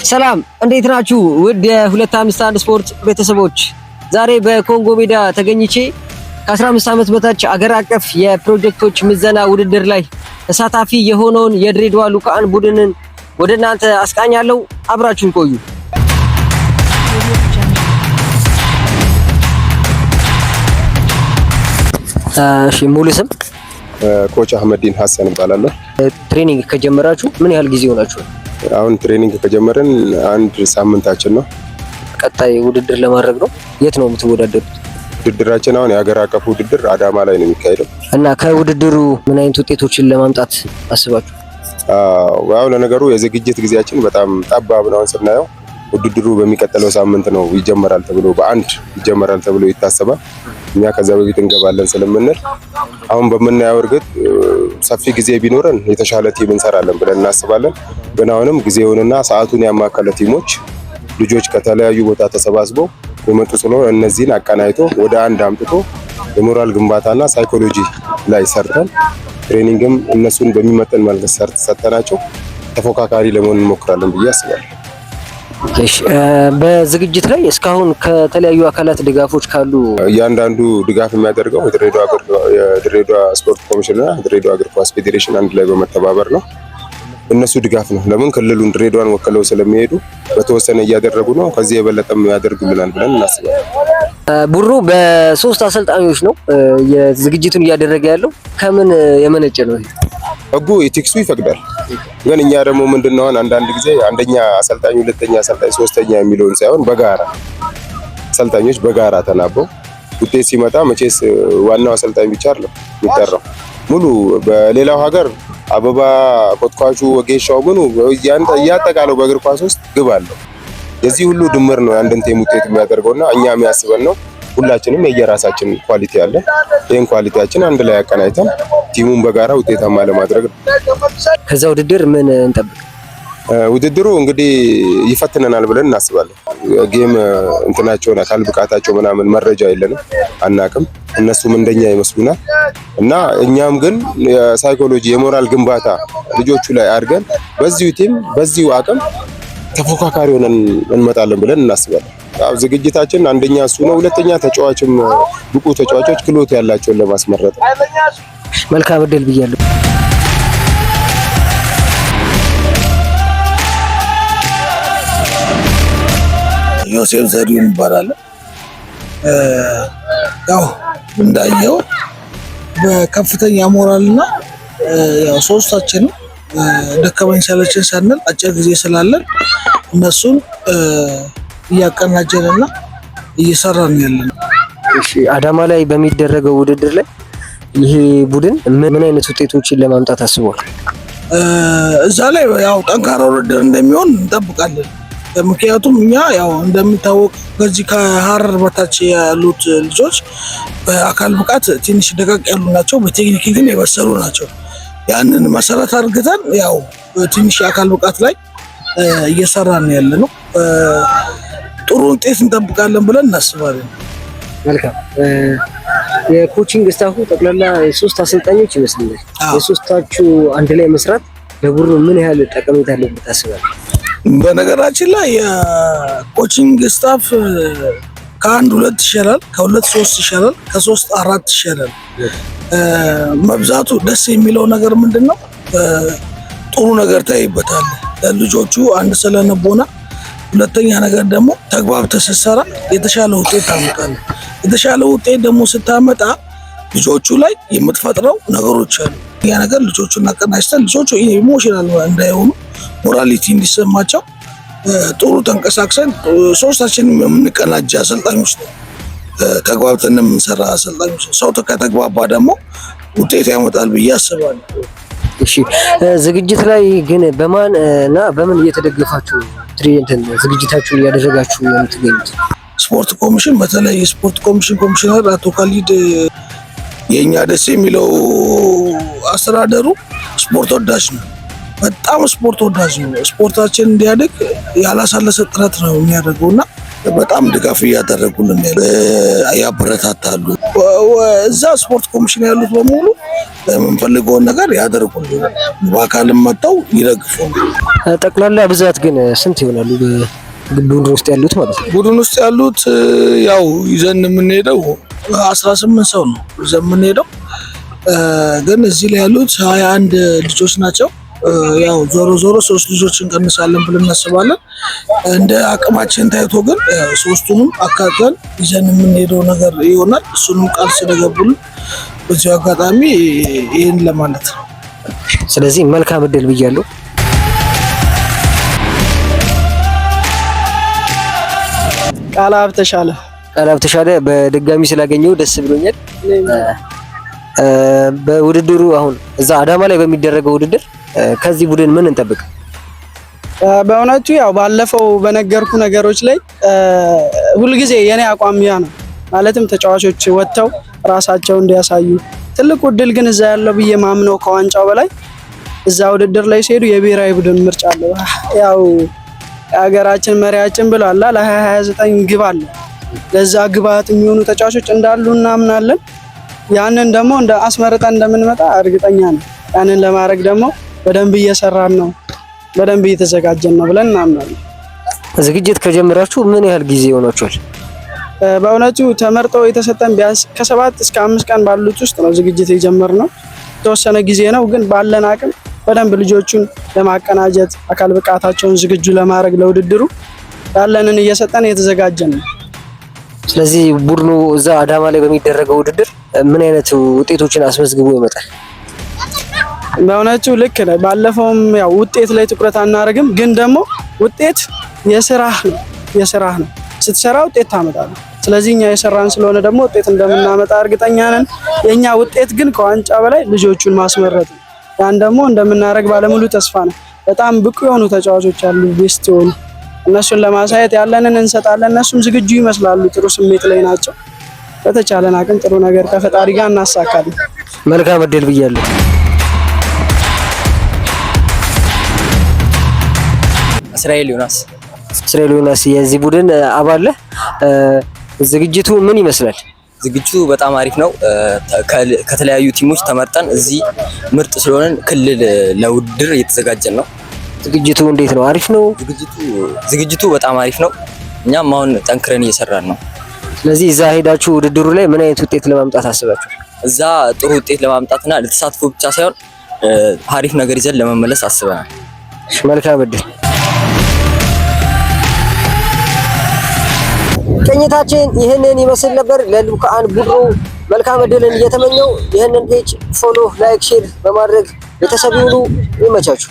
ሰላም፣ እንዴት ናችሁ? ውድ የ251 ስፖርት ቤተሰቦች፣ ዛሬ በኮንጎ ሜዳ ተገኝቼ ከ15 ዓመት በታች አገር አቀፍ የፕሮጀክቶች ምዘና ውድድር ላይ ተሳታፊ የሆነውን የድሬዳዋ ልዑካን ቡድንን ወደ እናንተ አስቃኛለሁ። አብራችሁን ቆዩ። እሺ፣ ሙሉ ስም? Coach አህመዲን ሀሰን እባላለሁ። Training ከጀመራችሁ ምን ያህል ጊዜ ሆናችሁ? አሁን training ከጀመርን አንድ ሳምንታችን ነው። ቀጣይ ውድድር ለማድረግ ነው። የት ነው የምትወዳደሩት? ውድድራችን አሁን የሀገር አቀፍ ውድድር አዳማ ላይ ነው የሚካሄደው። እና ከውድድሩ ምን አይነት ውጤቶችን ለማምጣት አስባችሁ? ያው ለነገሩ የዝግጅት ጊዜያችን በጣም ጠባብ ነው። አሁን ስናየው ውድድሩ በሚቀጥለው ሳምንት ነው ይጀመራል ተብሎ፣ በ1 ይጀመራል ተብሎ ይታሰባል። እኛ ከዛ በፊት እንገባለን ስለምንል አሁን በምናየው እርግጥ ሰፊ ጊዜ ቢኖረን የተሻለ team እንሰራለን ብለን እናስባለን። ግን አሁንም ጊዜውንና ሰዓቱን ያማከለ team ኦች ልጆች ከተለያዩ ቦታ ተሰባስበው የመጡ ስለሆነ እነዚህን አቀናጅቶ ወደ አንድ አምጥቶ የሞራል ግንባታና ሳይኮሎጂ ላይ ሰርተን training ም እነሱን በሚመጥን መልክ ሰጥተናቸው ተፎካካሪ ለመሆን እንሞክራለን ብዬ አስባለሁ። እሺ፣ በዝግጅት ላይ እስካሁን ከተለያዩ አካላት ድጋፎች ካሉ? እያንዳንዱ ድጋፍ የሚያደርገው የድሬዳዋ ስፖርት ኮሚሽን እና የድሬዳዋ እግር ኳስ ፌዴሬሽን አንድ ላይ በመተባበር ነው። እነሱ ድጋፍ ነው። ለምን ክልሉን ድሬዳዋን ወክለው ስለሚሄዱ በተወሰነ እያደረጉ ነው። ከዚህ የበለጠም ያደርጉልናል ብለን እናስባለን። ቡድኑ በሶስት አሰልጣኞች ነው የዝግጅቱን እያደረገ ያለው። ከምን የመነጨ ነው ይሄ? ህጉ ethics ኡ ይፈቅዳል። ግን እኛ ደግሞ ምንድነው አሁን አንዳንድ ጊዜ አንደኛ አሰልጣኝ፣ ሁለተኛ አሰልጣኝ፣ ሶስተኛ የሚለውን ሳይሆን በጋራ አሰልጣኞች በጋራ ተናበው ውጤት ሲመጣ መቼስ ዋናው አሰልጣኝ ብቻ አይደለም የሚጠራው። ሙሉ በሌላው ሀገር አበባ ኮትኳቹ፣ ወጌሻው፣ ምኑ እያጠቃለው በእግር ኳስ ውስጥ ግብ አለው። የዚህ ሁሉ ድምር ነው የአንድን team ውጤት የሚያደርገውና እኛ የሚያስበን ነው። ሁላችንም የየራሳችን quality አለ። ይህን quality ያችን አንድ ላይ አቀናጅተን team ኡን በጋራ ውጤታማ ለማድረግ ነው። ከዛ ውድድር ምን እንጠብቅ? ውድድሩ እንግዲህ ይፈትነናል ብለን እናስባለን። Game እንትናቸውን አካል ብቃታቸው ምናምን መረጃ የለንም፣ አናቅም። እነሱም እንደኛ ይመስሉናል እና እኛም ግን የሳይኮሎጂ የሞራል ግንባታ ልጆቹ ላይ አድርገን በዚሁ team በዚሁ አቅም ተፎካካሪ ሆነን እንመጣለን ብለን እናስባለን። ያው ዝግጅታችን አንደኛ እሱ ነው። ሁለተኛ ተጫዋችም ብቁ ተጫዋቾች ክህሎት ያላቸውን ለማስመረጥ። መልካም እድል ብያለሁ። ዮሴፍ ዘሪሁን ይባላል። ያው እንዳየው በከፍተኛ ሞራልና ያው ሶስታችንም ደከመኝ ሰለቸኝ ሳንል አጭር ጊዜ ስላለን እነሱን እያቀናጀንና እየሰራን ያለን። እሺ፣ አዳማ ላይ በሚደረገው ውድድር ላይ ይሄ ቡድን ምን አይነት ውጤቶችን ለማምጣት አስቧል? እዛ ላይ ያው ጠንካራ ውድድር እንደሚሆን እንጠብቃለን። ምክንያቱም እኛ ያው እንደሚታወቅ ከዚህ ከሀረር በታች ያሉት ልጆች በአካል ብቃት ትንሽ ደቀቅ ያሉ ናቸው፣ በቴክኒክ ግን የበሰሉ ናቸው። ያንን መሰረት አድርገን ያው ትንሽ የአካል ብቃት ላይ እየሰራን ያለ ነው። ጥሩ ውጤት እንጠብቃለን ብለን እናስባለን። መልካም። የ coaching staff ኡ ጠቅላላ የሶስት አሰልጣኞች ይመስለኛል። የሶስታችሁ አንድ ላይ መስራት ለቡድኑ ምን ያህል ጠቀሜታ አለው ብለህ ታስባለህ? በነገራችን ላይ የ coaching staff ከአንድ ሁለት ይሻላል፣ ከሁለት ሶስት ይሻላል፣ ከሶስት አራት ይሻላል። መብዛቱ ደስ የሚለው ነገር ምንድን ነው? ጥሩ ነገር ታይበታል። ለልጆቹ አንድ ስለነቦና፣ ሁለተኛ ነገር ደግሞ ተግባብተህ ስትሰራ የተሻለ ውጤት ታመጣለህ። የተሻለ ውጤት ደግሞ ስታመጣ ልጆቹ ላይ የምትፈጥረው ነገሮች አሉ። ያ ነገር ልጆቹን አቀናጅተን ልጆቹ emotional እንዳይሆኑ፣ morality እንዲሰማቸው ጥሩ ተንቀሳቅሰን ሶስታችንም የምንቀናጅ አሰልጣኞች ነው። ተግባብተን የምንሰራ አሰልጣኞች። ሰው ከተግባባ ደግሞ ውጤት ያመጣል ብዬ አስባለሁ። እሺ፣ ዝግጅት ላይ ግን በማን እና በምን እየተደገፋችሁ እንትን ዝግጅታችሁን እያደረጋችሁ የምትገኙት? ስፖርት ኮሚሽን፣ በተለይ የስፖርት ኮሚሽን ኮሚሽነር አቶ ካሊድ የኛ ደስ የሚለው አስተዳደሩ ስፖርት ወዳጅ ነው። በጣም ስፖርት ወዳጅ ነው። ስፖርታችን እንዲያድግ ያላሳለሰ ጥረት ነው የሚያደርገው እና በጣም ድጋፍ እያደረጉልን ያበረታታሉ። እዛ ስፖርት ኮሚሽን ያሉት በሙሉ የምንፈልገውን ነገር ያደርጉልናል። በአካልም መጥተው ይደግፉናል። ጠቅላላ ብዛት ግን ስንት ይሆናሉ? ቡድን ውስጥ ያሉት ማለት ነው። ቡድን ውስጥ ያሉት ያው ይዘን የምንሄደው 18 ሰው ነው ይዘን የምንሄደው፣ ግን እዚህ ላይ ያሉት 21 ልጆች ናቸው። ያው ዞሮ ዞሮ ሶስት ልጆች እንቀንሳለን ብለን እናስባለን። እንደ አቅማችን ታይቶ ግን ሶስቱንም አካተን ይዘን የምንሄደው ነገር ይሆናል። እሱንም ቃል ስለገቡልን በዚሁ አጋጣሚ ይህን ለማለት ነው። ስለዚህ መልካም እድል ብያለሁ። ቃልአብ ተሻለ። ቃልአብ ተሻለ፣ በድጋሚ ስላገኘው ደስ ብሎኛል። በውድድሩ አሁን እዛ አዳማ ላይ በሚደረገው ውድድር ከዚህ ቡድን ምን እንጠብቅ? በእውነቱ ያው ባለፈው በነገርኩ ነገሮች ላይ ሁልጊዜ የኔ አቋም ያ ነው። ማለትም ተጫዋቾች ወጥተው ራሳቸው እንዲያሳዩ ትልቁ እድል ግን እዛ ያለው ብዬ ማምነው ከዋንጫው በላይ እዛ ውድድር ላይ ሲሄዱ የብሔራዊ ቡድን ምርጫ አለው። ያው የሀገራችን መሪያችን ብሏል ለ2029 ግብ አለ። ለዛ ግብዓት የሚሆኑ ተጫዋቾች እንዳሉ እናምናለን። ያንን ደግሞ እንደ አስመርጠን እንደምንመጣ እርግጠኛ ነው። ያንን ለማድረግ ደግሞ በደንብ እየሰራን ነው፣ በደንብ እየተዘጋጀን ነው ብለን እናምናለን። ዝግጅት ከጀመራችሁ ምን ያህል ጊዜ ሆኗችኋል? በእውነቱ ተመርጦ የተሰጠን ቢያንስ ከ7 እስከ 5 ቀን ባሉት ውስጥ ነው ዝግጅት የጀመርነው። የተወሰነ ጊዜ ነው፣ ግን ባለን አቅም በደንብ ልጆቹን ለማቀናጀት አካል ብቃታቸውን ዝግጁ ለማድረግ ለውድድሩ ያለንን እየሰጠን እየተዘጋጀን ነው። ስለዚህ ቡድኑ እዛ አዳማ ላይ በሚደረገው ውድድር ምን አይነት ውጤቶችን አስመዝግቦ ይመጣል? በእውነቱ ልክ ነህ። ባለፈውም ያው ውጤት ላይ ትኩረት አናደርግም፣ ግን ደግሞ ውጤት የስራህ ነው የስራህ ነው። ስትሰራ ውጤት ታመጣለህ። ስለዚህ እኛ የሰራን ስለሆነ ደግሞ ውጤት እንደምናመጣ እርግጠኛ ነን። የኛ ውጤት ግን ከዋንጫ በላይ ልጆቹን ማስመረጥ ነው። ያን ደግሞ እንደምናደርግ ባለሙሉ ተስፋ ነው። በጣም ብቁ የሆኑ ተጫዋቾች አሉ፣ best የሆኑ እነሱን ለማሳየት ያለንን እንሰጣለን። እነሱም ዝግጁ ይመስላሉ፣ ጥሩ ስሜት ላይ ናቸው። በተቻለን አቅም ጥሩ ነገር ከፈጣሪ ጋር እናሳካለን። መልካም እድል ብያለሁ። እስራኤል ዮናስ። እስራኤል ዮናስ የዚህ ቡድን አባል ነህ። ዝግጅቱ ምን ይመስላል? ዝግጅቱ በጣም አሪፍ ነው። ከተለያዩ team ኦች ተመርጠን እዚህ ምርጥ ስለሆነን ክልል ለውድድር እየተዘጋጀን ነው። ዝግጅቱ እንዴት ነው? አሪፍ ነው። ዝግጅቱ በጣም አሪፍ ነው። እኛም አሁን ጠንክረን እየሰራን ነው። ስለዚህ እዛ ሄዳችሁ ውድድሩ ላይ ምን አይነት ውጤት ለማምጣት አስባችኋል? እዛ ጥሩ ውጤት ለማምጣትና ለተሳትፎ ብቻ ሳይሆን አሪፍ ነገር ይዘን ለመመለስ አስበናል። መልካም እድል። ቅኝታችን ይህንን ይመስል ነበር። ለልኡካን ቡድኑ መልካም እድልን እየተመኘው ይህንን page follow፣ like፣ share በማድረግ ቤተሰብ ይሁኑ። ይመቻችሁ።